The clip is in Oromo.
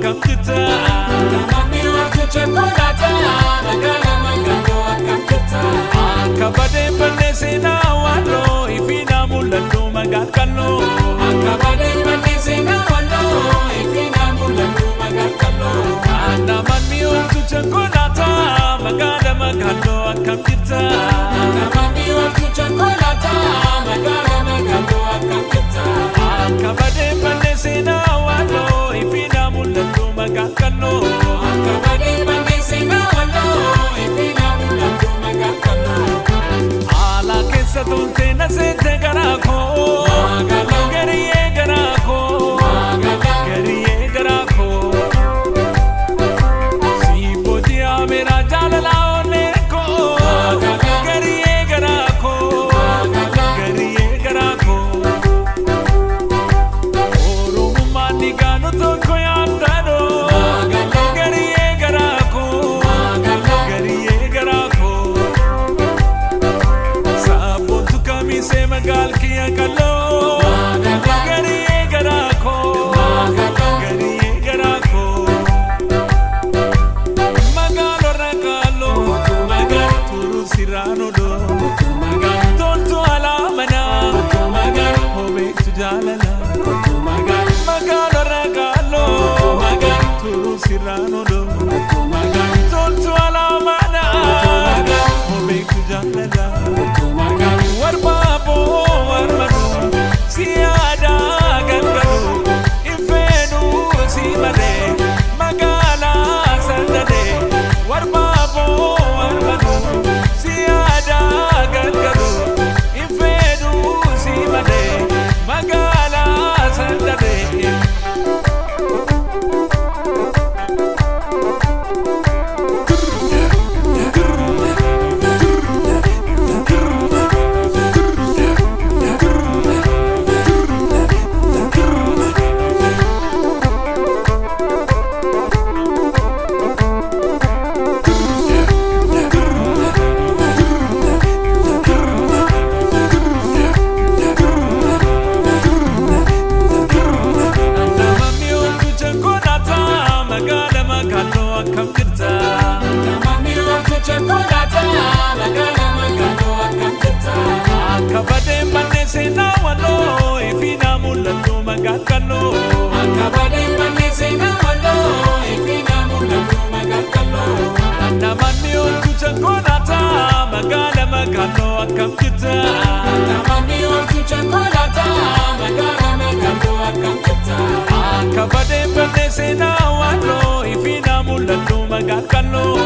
akkam jirta? Namni ooltu chokolaata magaala magaaloo akkam jirta? Akka badeen bannee seenaa waanoo ifiina mul'annu magaal qalloo. Akka badeen bannee seenaa walloo ifiina mul'annu magaal qalloo. Namoonni ooltu chokolaata magaala magaaloo akkam jirta? Namni ooltu chokolaata magaala magaaloo akkam jirta? Akka badeen bannee seenaa waanoo ifiina mul'annu magaal qalloo. Akka badeen bannee seenaa walloo ifiina mul'annu magaal qalloo. Haala keessa toltee na seente garaa koo. Magaalaa. Gariyee garaa koo. Magaalaa. Gariyee garaa koo. Si booji'aa meera jaalala onnee koo. Magaalaa. Gariyee garaa koo. Magaalaa. Gariyee garaa koo. Oromummaan dhiigaanu tokko yaaddanoo. Magaalaa. Gariyee garaa koo. Magaalaa. Gariyee garaa koo. Saaphotu kamisee magaal kiyya qalloo. Magaalaa. Gariyee garaa koo. Magaalaa. Gariyee garaa koo. Magaalorra qalloo. Magaalaa. Turu sirraan odoo. Magaalaa. Toltu alaa manaa. Magaalaa. Hobeektu jaalala. Magaalaa. Magaalorra qalloo. Magaalaa. Turu sirraan odoo. Magaalaa. Toltu alaa manaa. Hobeektu jaalala. Magaalaa. Warbaaboo warmanuu si aadaa galgaluu infeenuu si malee magaalaa sandadee. Warbaaboo warmanuu si aadaa galgaluu infeenuu si malee magaalaa sandadee. Namni ooltu chokolaata magaala magaaloo akkam jirta? Namni ooltu chokolaata magaala magaaloo akkam jirta? Akka badeen bannee seenaa walloo ifiina mul'annu magaal qalloo. Akka badeen bannee seenaa walloo ifiina mul'annu magaal qalloo. Namni ooltu chokolaata magaala magaaloo akkam jirta? Namni ooltu chokolaata magaala magaaloo akkam jirta? Akka badeen bannee seenaa walloo ifiina mul'annu magaal qalloo.